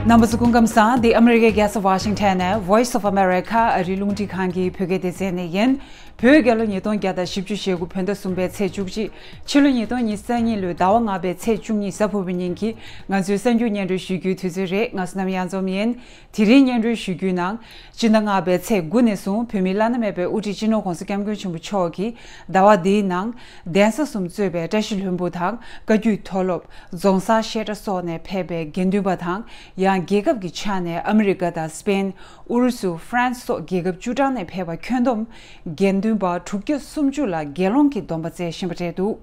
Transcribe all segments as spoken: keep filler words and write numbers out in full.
རྣམ་པ་ཚོ་སྐུ་ཁམས་བཟང་། འདི་ཨ་མི་རི་ཀའི་རྒྱལ་ས་ཝ་ཤིང་ཊོན་ནས་Voice of America ཨ་རིའི་རླུང་འཕྲིན་ཁང་གི་བོད་སྐད་སྡེ་ཚན་ནས་ཡིན། བོད་རྒྱལ་ལོ་ཉིས་སྟོང་བརྒྱ་དང་བཞི་བཅུ་ཞེ་དགུ་བོད་ཟླ་གསུམ་པའི་ཚེས་བཅུ་གཅིག་ཕྱི་ལོ་ཉིས་སྟོང་ཉི་ཤུ་རྩ་གཉིས་ལོའི་ཟླ་བ་ལྔ་པའི་ཚེས་བཅུ་གཉིས་གཟའ་ཕུར་བུའི་ཉིན་གྱི་ང་ཚོའི་གསར་འགྱུར་སྙན་སྒྲོན་ཞུ་རྒྱུའི་དུས་ཚོད་རེད། ང་བསོད་ནམས་གཡང་འཛོམས་ཡིན། དེ་རིང་སྙན་སྒྲོན་ཞུ་རྒྱུའི་ནང་། སྤྱི་ཟླ་ལྔ་པའི་ཚེས་དགུ་ནས་བཟུང་བོད་མིའི་བླ་ན་མེད་པའི་དབུ་ཁྲིད་སྤྱི་ནོར་༧གོང་ས་༧སྐྱབས་མགོན་ཆེན་པོ་མཆོག་གིས་ཟླ་བ་འདིའི་ནང་། གདན་ས་གསུམ་གཙོས་པའི་བཀྲ་ཤིས་ལྷུན་པོ་དང་བཀའ་བརྒྱུད་མཐོ་སློབ། རྫོང་སར་བཤད་གྲྭ་སོགས་ནས་ཕེབས་པའི་དགེ་འདུན་པ་དང་། ཡང་རྒྱལ་ཁབ་ཀྱི་ཆ་ནས་ཨ་མི་རི་ཀ་དང་སི་པེན། ཨུ་རུ་སུ། ཧྥ་རན་སི་སོགས་རྒྱལ་ཁབ་བཅུ་གྲངས་ནས་ཕེབས་པ་ཁྱོན་བསྡོམས་དགེ་འདུན་པ་དྲུག་བརྒྱ་སུམ་ཅུ་ལ་དགེ་སློང་གི་སྡོམ་པ་བསྩལ་བཞིན་པ་རེད་འདུག་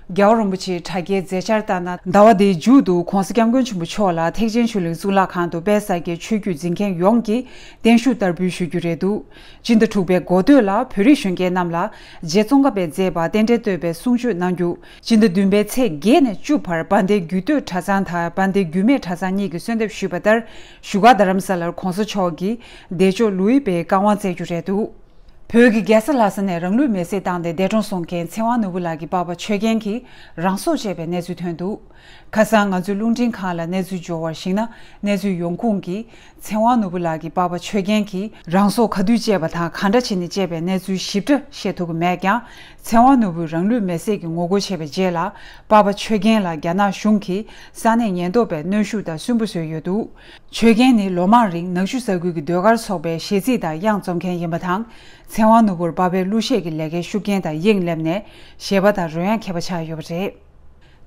རྒྱལ་བ་རིན་པོ་ཆེའི་དྲ་རྒྱའི་མཛད་འཆར་ལྟར་ན། ཟླ་བ་འདིའི་མཇུག་ཏུ་༧གོང་ས་༧སྐྱབས་མགོན་ཆེན་པོ་མཆོག་ལ་ཐེག་ཆེན་ཆོས་གླིང་གཙུག་ལག་ཁང་དུ་དཔལ་ས་སྐྱའི་ཆོས་བརྒྱུད་འཛིན་མཁན་ཡོངས་ཀྱིས་བརྟན་བཞུགས་བསྟར་འབུལ་ཞུ་རྒྱུ་རེད་འདུག་སྤྱི་ཟླ་དྲུག་པའི་འགོ་སྟོད་ལ་བོད་རིགས་གཞོན་སྐྱེས་རྣམས་ལ་རྗེ་ཙོང་ཁ་པས་མཛད་པ་རྟེན་འབྲེལ་བསྟོད་པའི་གསུང་ཆོས་གནང་རྒྱུ། སྤྱི་ཟླ་བདུན་པའི་ཚེས་བརྒྱད་ནས་བཅུ་བར་དཔལ་ལྡན་རྒྱུད་སྟོད་གྲྭ་ཚང་དང་དཔལ་ལྡན་རྒྱུད་སྨད་གྲྭ་ཚང་གཉིས་ཀྱིས་གསོལ་འདེབས་ཞུས་པ་ལྟར། བཞུགས་སྒར་རྡ་རམ་ས་ལར་༧གོང་ས་མཆོག་གིས་བདེ་མཆོག་ལུའི་པའི་བཀའ་དབང་སྩལ་རྒྱུ་རེད་འདུག་བོད་ཀྱི་རྒྱལ་ས་ལྷ་ས་ནས་རང་ལུས་མེར་སྲེག་བཏང་སྟེ་འདས་གྲོངས་སོང་མཁན་ཚེ་དབང་ནོར་བུ་ལགས་ཀྱི་པ་ཕ་ཆོས་རྒྱན་གྱིས་རང་སྲོག་བཅད་པའི་གནས་ཚུལ་ཐོན་འདུག་ཁ་སང་ང་ཚོའི་རླུང་འཕྲིན་ཁང་ལ་གནས་ཚུལ་འབྱོར་བར་གཞིགས་ན། གནས་ཚུལ་ཡོང་ཁུངས་ཀྱིས། ཚེ་དབང་ནོར་བུ་ལགས་ཀྱི་པ་ཕ་ཆོས་རྒྱན་གྱིས་རང་སྲོག་ག་དུས་བཅད་པ་དང་གང་འདྲ་བྱས་ནས་བཅད་པའི་གནས་ཚུལ་ཞིབ་ཕྲ་བཤད་ཐུབ་ཀྱི་མེད་ཀྱང་། ཚེ་དབང་ནོར་བུས་རང་ལུས་མེར་སྲེག་གི་ངོ་རྒོལ་བྱས་པའི་རྗེས་ལ། པ་ཕ་ཆོས་རྒྱན་ལ་རྒྱ་ནག་གཞུང་གིས་ས་གནས་ཉེན་རྟོག་པས་གནོན་ཤུགས་དང་སུན་པོ་བཟོས་ཡོད་འདུག་ཆོས་རྒྱན་ནི་ལོ་མང་རིང་ནག་ཆུ་ས་ཁུལ་གྱི་ཟློས་གར་ཚོགས་པའི་གཞས་ཚིག་དང་དབྱངས་རྩོམ་མཁན་ཡིན་པ་དང་། ཚེ་དབང་ནོར་བུར་པ་ཕའི་གླུ་གཞས་ཀྱི་ལས་ཀའི་ཤུགས་རྐྱེན་དང་དབྱིངས་སླེབས་ནས་གཞས་པ་དང་རོལ་དབྱངས་མཁས་པ་ཆགས་ཡོད་པ་རེད།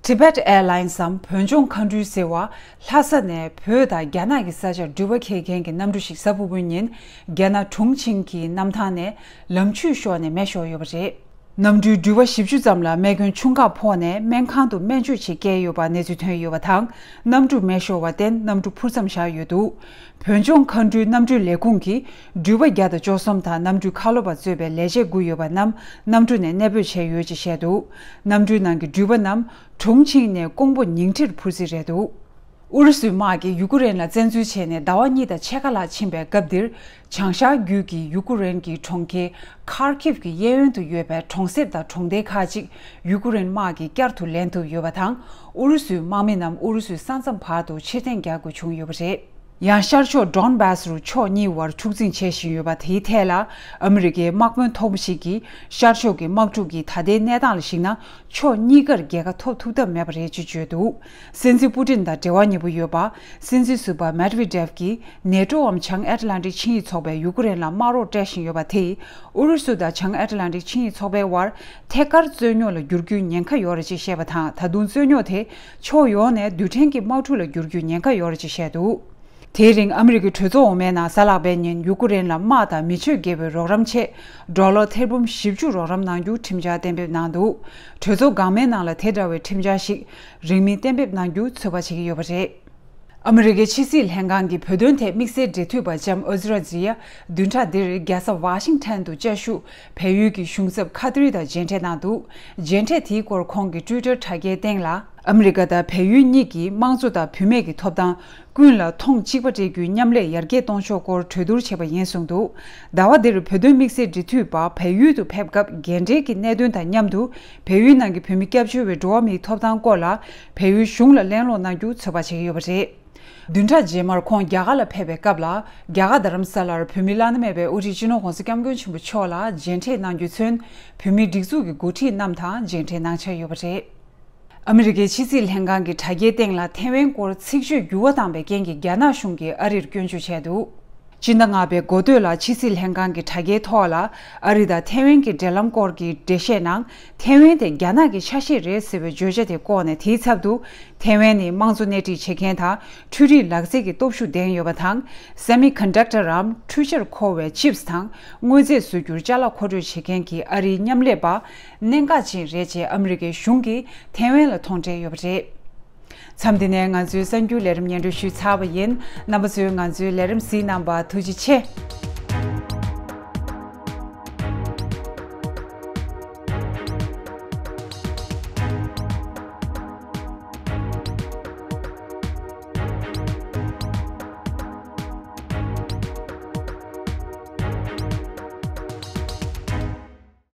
Tibet Airlines འམ་བོད་ལྗོངས་མཁའ་འགྲུལ་ཟེར་བ། ལྷ་ས་ནས་བོད་དང་རྒྱ་ནག་གི་ས་ཆར་འགྲུལ་པ་འཁྱེར་མཁན་གྱི་གནམ་གྲུ་ཞིག་གཟའ་ཕུར་བུའི་ཉིན་རྒྱ་ནག་ཁྲུང་ཆིང་གི་གནམ་ཐང་ནས་ལམ་ཆུད་ཤོར་ནས་མེ་ཤོར་ཡོད་པ་རེད། གནམ་གྲུའི་འགྲུལ་པ་བཞི་བཅུ་ཙམ་ལ་རྨས་སྐྱོན་ཆུང་ཁག་ཕོག་ནས་སྨན་ཁང་དུ་སྨན་བཅོས་ཆེད་བསྐྱལ་ཡོད་པ་གནས་ཚུལ་ཐོན་ཡོད་པ་དང་། གནམ་གྲུ་མེ་ཤོར་བར་བརྟེན་གནམ་གྲུ་འཕུར་མཚམས་བཞག་ཡོད་འདུག་བོད་ལྗོངས་མཁའ་འགྲུལ་གནམ་གྲུའི་ལས་ཁུངས་ཀྱིས་འགྲུལ་པ་བརྒྱ་དང་བཅུ་གསུམ་དང་གནམ་གྲུའི་ཁ་ལོ་པ་གཙོས་པའི་ལས་བྱེད་དགུ་ཡོད་པ་རྣམས་གནམ་གྲུ་ནས་གནས་སྤོས་བྱས་ཡོད་ཅེས་བཤད་འདུག་གནམ་གྲུའི་ནང་གི་འགྲུལ་པ་རྣམས་ཁྲུང་ཆིང་ནས་ཀོང་པོ་ཉིང་ཁྲིར་འཕུར་རྩིས་རེད་འདུག་ཨུ་རུ་སུའི་དམག་གིས་ཡུ་ཀུ་རེན་ལ་བཙན་འཛུལ་བྱས་ནས་ཟླ་བ་གཉིས་དང་ཕྱེད་ཀ་ལྷག་ཕྱིན་པའི་སྐབས་འདིར། བྱང་ཤར་རྒྱུད་ཀྱི་ཡུ་ཀུ་རེན་གྱི་གྲོང་ཁྱེར་ཁར་ཁིབ་ཀྱི་གཡས་གཡོན་དུ་ཡོད་པའི་གྲོང་གསེབ་དང་གྲོང་སྡེ་ཁག་ཅིག་ཡུ་ཀུ་རེན་དམག་གིས་བསྐྱར་དུ་ལེན་ཐུབ་ཡོད་པ་དང་། ཨུ་རུ་སུའི་དམག་མི་རྣམས་ཨུ་རུ་སུའི་ས་མཚམས་བར་དུ་ཕྱིར་འཐེན་རྒྱག་དགོས་བྱུང་ཡོད་པ་རེད། ཡང་ཤར་ཕྱོགས་ཌོན་བྷ་སི་རུ་ཕྱོགས་གཉིས་བར་འཁྲུག་འཛིང་བྱེད་བཞིན་ཡོད་པ་དེའི་ཐད་ལ། ཨ་མི་རི་ཀའི་དམག་དཔོན་མཐོ་པོ་ཞིག་གིས་ཤར་ཕྱོགས་ཀྱི་དམག་འཁྲུག་གི་ད་ལྟའི་གནས་སྟངས་ལ་གཞིགས་ན། ཕྱོགས་གཉིས་ཀར་རྒྱལ་ཁ་ཐོབ་ཐུབ་ཐབས་མེད་པ་རེད་ཅེས་བརྗོད་འདུག་སྲིད་འཛིན་པུ་ཏིན་དང་འབྲེལ་བ་ཉེ་པོ་ཡོད་པ། སྲིད་འཛིན་ཟུར་པ་མེད་ཝེ་ཌེབ་ཀྱིས་ནེ་ཏོའམ་བྱང་ཨེཊ་ལན་ཊིག་ཆིངས་ཡིག་ཚོགས་པས་ཡུ་ཀུ་རེན་ལ་དམག་རོགས་སྤྲད་བཞིན་ཡོད་པ་དེས། ཨུ་རུ་སུ་དང་བྱང་ཨེཊ་ལན་ཊིག་ཆིངས་ཡིག་ཚོགས་པའི་དབར་ཐད་ཀར་རྩོད་རྙོག་ལ་འགྱུར་རྒྱུའི་ཉེན་ཁ་ཡོད་རེད་ཅེས་བཤད་པ་དང་། ད་དུང་རྩོད་རྙོག་དེ་ཕྱོགས་ཡོངས་ནས་རྡུལ་ཕྲན་གྱི་དམག་འཁྲུག་ལ་འགྱུར་རྒྱུའི་ཉེན་ཁ་ཡོད་རེད་ཅེས་བཤད་འདུག་དེའི་རིང་ཨ་མི་རི་ཀའི་གྲོས་ཚོགས་འོག་མའི་ནང་གཟའ་ལྷག་པའི་ཉིན་ཡུ་ཀུ་རེན་ལ་དམག་དང་མི་ཆོས་དགེ་བའི་རོགས་རམ་ཆེད་ཌོ་ལར་ཐེར་འབུམ་བཞི་བཅུ་རོགས་རམ་གནང་རྒྱུ་ཁྲིམས་འཆར་གཏན་འབེབས་གནང་འདུག་གྲོས་ཚོགས་འགག་མའི་ནང་ལ་དེ་འདྲ་བའི་ཁྲིམས་འཆར་ཞིག་རིང་མིན་གཏན་འབེབས་གནང་རྒྱུ་ཚོད་དཔག་བྱེད་ཀྱི་ཡོད་པ་རེད། ཨ་མི་རི་ཀའི་ཕྱི་སྲིད་ལྷན་ཁང་གི་བོད་དོན་ཐད་དམིགས་བསལ་འབྲེལ་མཐུད་པ་ལྕམ་ཨོ་ཛི་ར་ཛི་ཡ་བདུན་ཕྲག་འདིར་རྒྱལ་ས་ཝ་ཤིང་ཊོན་དུ་བཅའ་བཞུགས་བལ་ཡུལ་གྱི་གཞུང་ཚབ་ཁ་ཐུར་དང་མཇལ་འཕྲད་གནང་འདུག་མཇལ་འཕྲད་དེའི་སྐོར་ཁོང་གི་ཊུའི་ཊར་དྲ་རྒྱའི་སྟེང་ལ། ཨ་མི་རི་ཀ་དང་བལ་ཡུལ་གཉིས་ཀྱིས་དམངས་གཙོ་དང་བུད་མེད་ཀྱི་ཐོབ་ཐང་ཀུན་ལ་མཐོང་གཅིག་པ་སྤྲད་རྒྱུའི་མཉམ་ལས་ཡར་རྒྱས་གཏོང་ཕྱོགས་སྐོར་གྲོས་བསྡུར་བྱས་པ་ཡིན་གསུངས་འདུག་ཟླ་བ་འདིར་བོད་དོན་དམིགས་བསལ་འབྲེལ་མཐུད་པ་བལ་ཡུལ་དུ་ཕེབས་སྐབས་འགན་འཁྲིའི་གནད་དོན་དང་མཉམ་དུ། བལ་ཡུལ་ནང་གི་བོད་མི་སྐྱབས་བཅོལ་བའི་འགྲོ་བ་མིའི་ཐོབ་ཐང་སྐོར་ལ་བལ་ཡུལ་གཞུང་ལ་གླེང་སློང་གནང་རྒྱུ་ཚོད་དཔག་བྱེད་ཀྱི་ཡོད་པ་རེད། བདུན་ཕྲག་རྗེས་མར་ཁོང་རྒྱ་གར་ལ་ཕེབས་པའི་སྐབས་ལ། རྒྱ་གར་རྡ་རམ་ས་ལར་བོད་མི་བླ་ན་མེད་པའི་དབུ་ཁྲིད་སྤྱི་ནོར་༧གོང་ས་༧སྐྱབས་མགོན་ཆེན་པོ་མཆོག་ལ་མཇལ་འཕྲད་གནང་རྒྱུས་མཚོན། བོད་མིའི་སྒྲིག་འཛུགས་ཀྱི་འགོ་ཁྲིད་རྣམས་དང་མཇལ་འཕྲད་གནང་འཆར་ཡོད་པ་རེད། ཨ་མི་རི་ཀའི་ཕྱི་སྲིད་ལྷན་ཁང་གི་དྲ་རྒྱའི་སྟེང་ལ་ཐེ་ཝན་སྐོར་ཚིག་བརྗོད་འགྱུར་བ་བཏང་པའི་རྐྱེན་གྱིས་རྒྱ་ནག་གཞུང་གིས་ཨ་རིར་སྐྱོན་བརྗོད་བྱས་འདུག་སྤྱི་ཟླ་ལྔ་པའི་འགོ་སྟོད་ལ་ཕྱི་སྲིད་ལྷན་ཁང་གི་དྲ་རྒྱའི་ཐོག་ལ་ཨ་རི་དང་ཐེ་ཝན་གྱི་འབྲེལ་ལམ་སྐོར་གྱི་འགྲེལ་བཤད་ནང་། ཐེ་ཝན་དེ་རྒྱ་ནག་གི་ཆ་ཤས་རེད་ཟེར་བའི་བརྗོད་བྱ་དེ་བཀོད་ནས། དེའི་ཚབ་ཏུ་ཐེ་ཝན་ནི་དམངས་གཙོ་སྣེ་ཁྲིད་བྱེད་མཁན་དང་འཕྲུལ་རིག་ལག་རྩལ་གྱི་སྟོབས་ཤུགས་ལྡན་ཡོད་པ་དང་། སེ་མི་ཀོན་ཌག་ཊར་རམ་འཕྲུལ་ཆས་མཁོ་བའི་ཆིབས་དང་དངོས་རྫས་བཟོ་རྒྱུར་ཅ་ལག་མཁོ་སྤྲོད་བྱེད་མཁན་གྱི་ཨ་རིའི་མཉམ་ལས་པ་གནད་འགག་ཅན་རེད་ཅེས་ཨ་མི་རི་ཀའི་གཞུང་གིས་ཐེ་ཝན་ལ་མཐོང་གྲོལ་ཡོད་པ་རེད། མཚམས་འདི་ནས་ང་ཚོའི་གསར་འགྱུར་ལས་རིམ་སྙན་སྒྲོན་ཞུས་ཚར་བ་ཡིན། རྣམ་པ་ཚོས་ང་ཚོའི་ལས་རིམ་གཟིགས་གནང་བར་ཐུགས་རྗེ་ཆེ།